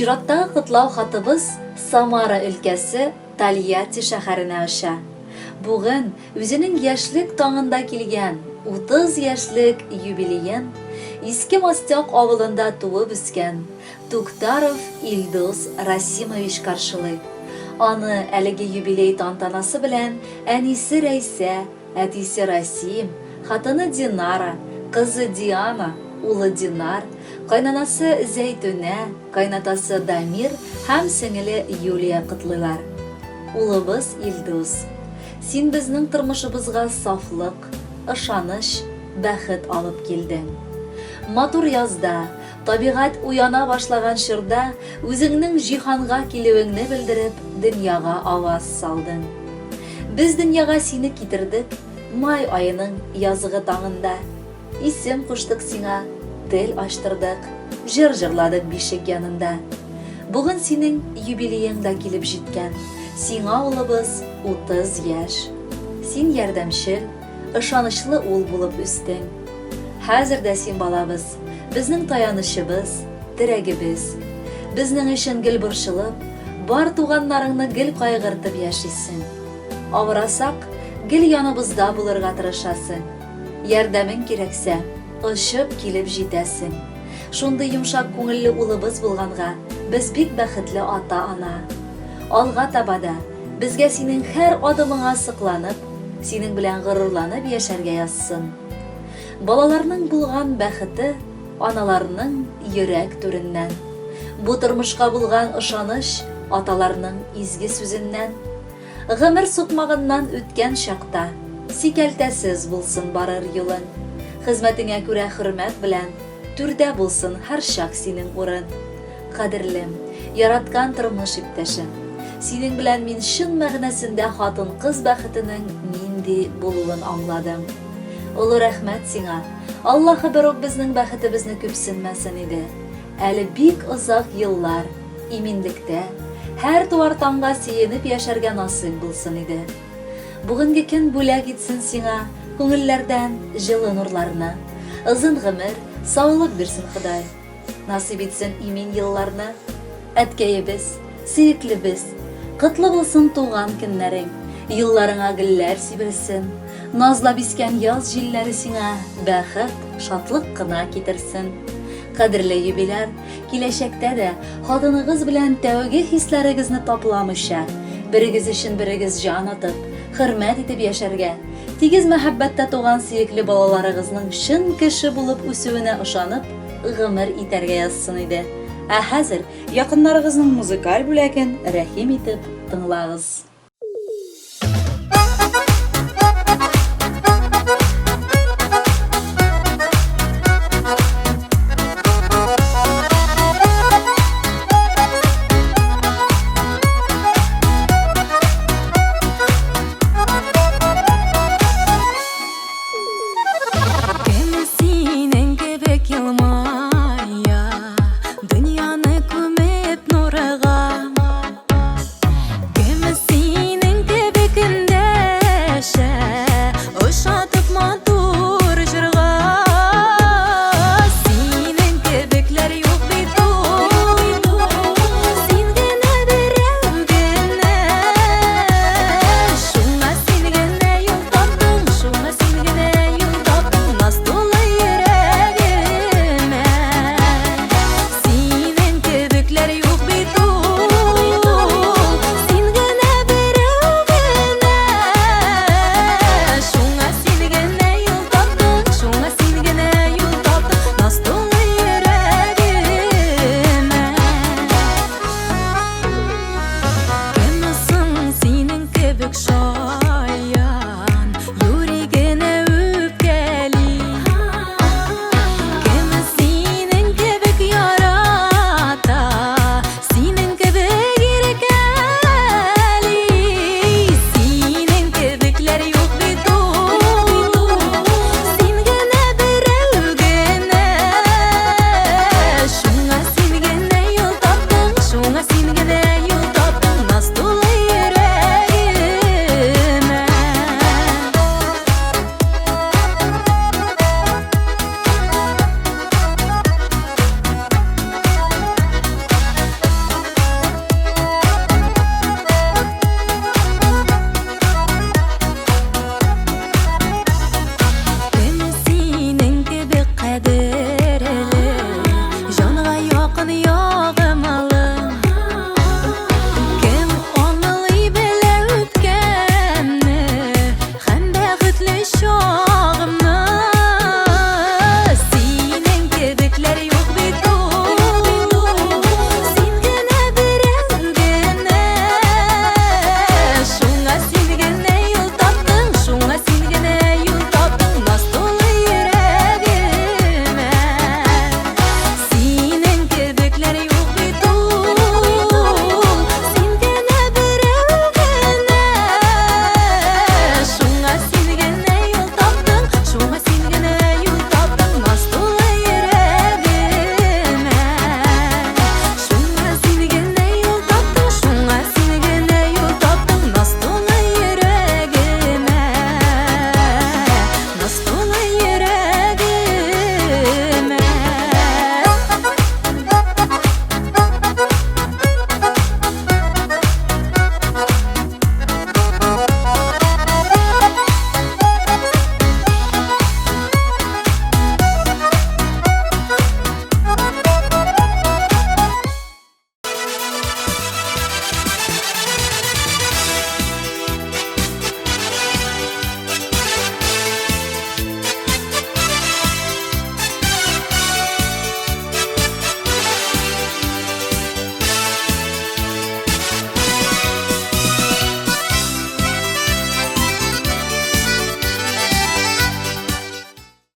Чираттагы котлау хатыбыз Самара өлкәсе Тольятти шәһәренә оча. Бүген үзенең яшьлек таңында килгән 30 яшьлек юбилеен Иске Мостяк авылында туып үскән Туктаров Илдус Расимович каршылый. Аны әлеге юбилей тантанасы белән әнисе Рәйсә, әтисе Расим, хатыны Динара, кызы Диана, улы Динар, кайнанасы Зәйтүнә, кайнатасы Дамир һәм сеңеле Юлия котлыйлар. Улыбыз Илдус, син безнең тормышыбызга сафлык, ышаныч, бәхет алып килдең. Матур язда, табигать уяна башлаган чорда үзеңнең җиһанга килүеңне белдереп, дөньяга аваз салдың. Без дөньяга сине китердек май аеның язгы таңында. Исем куштык сиңа, тел ачтырдык, җыр җырладык бишек янында. Бүген синең юбилеең да килеп җиткән, сиңа, улыбыз, 30 яшь. Син ярдәмчел, ышанычлы ул булып үстең. Хәзер дә син, балабыз, безнең таянычыбыз, терәгебез. Безнең өчен гел борчылып, бар туганнарыңны гел кайгыртып яшисең. Авырасак, гел яныбызда булырга тырышасың. Ярдәмең кирәксә, очып килеп җитәсең. Шундый йомшак күңелле улыбыз булганга, без бик бәхетле ата-ана. Алга таба да безгә синең һәр адымыңа сокланып, синең белән горурланып яшәргә язсын. Балаларның булган бәхете аналарның йөрәк түреннән. Бу тормышка булган ышаныч аталарның изге сүзеннән. Гомер сукмагыннан үткән чакта, Сикәлтәсез булсын барыр юлың. Хезмәтеңә күрә хөрмәт белән, Түрдә булсын һәрчак синең урын. Кадерлем, яраткан тормыш иптәшем, Синең белән мин чын мәгънәсендә хатын-кыз бәхетенең нинди булуын аңладым. Олы рәхмәт сиңа! Аллаһы берүк безнең бәхетебезне күпсенмәсен иде. Әле бик озак еллар иминлектә, һәр туар таңга сөенеп яшәргә насыйп булсын иде. Бүгенге көн бүләк итсен сиңа күңелләрдән җылы нурларны. Озын гомер, саулык бирсен Ходай. Насыйп итсен имин елларны. Әткәебез, сөеклебез, котлы булсын туган көннәрең. Юлларыңа гөлләр сибелсен. Назлап искән яз җилләре сиңа бәхет, шатлык кына китерсен. Кадерле юбиляр, киләчәктә дә хатыныгыз белән тәүге хисләрегезне тапламыйча, берегез өчен берегез җан атып, хөрмәт итеп яшәргә, тигез мәхәббәттә туган сөекле балаларыгызның чын кеше булып үсүенә ышанып, гомер итәргә язсын иде. Ә хәзер якыннарыгызның музыкаль бүләген рәхим итеп тыңлагыз.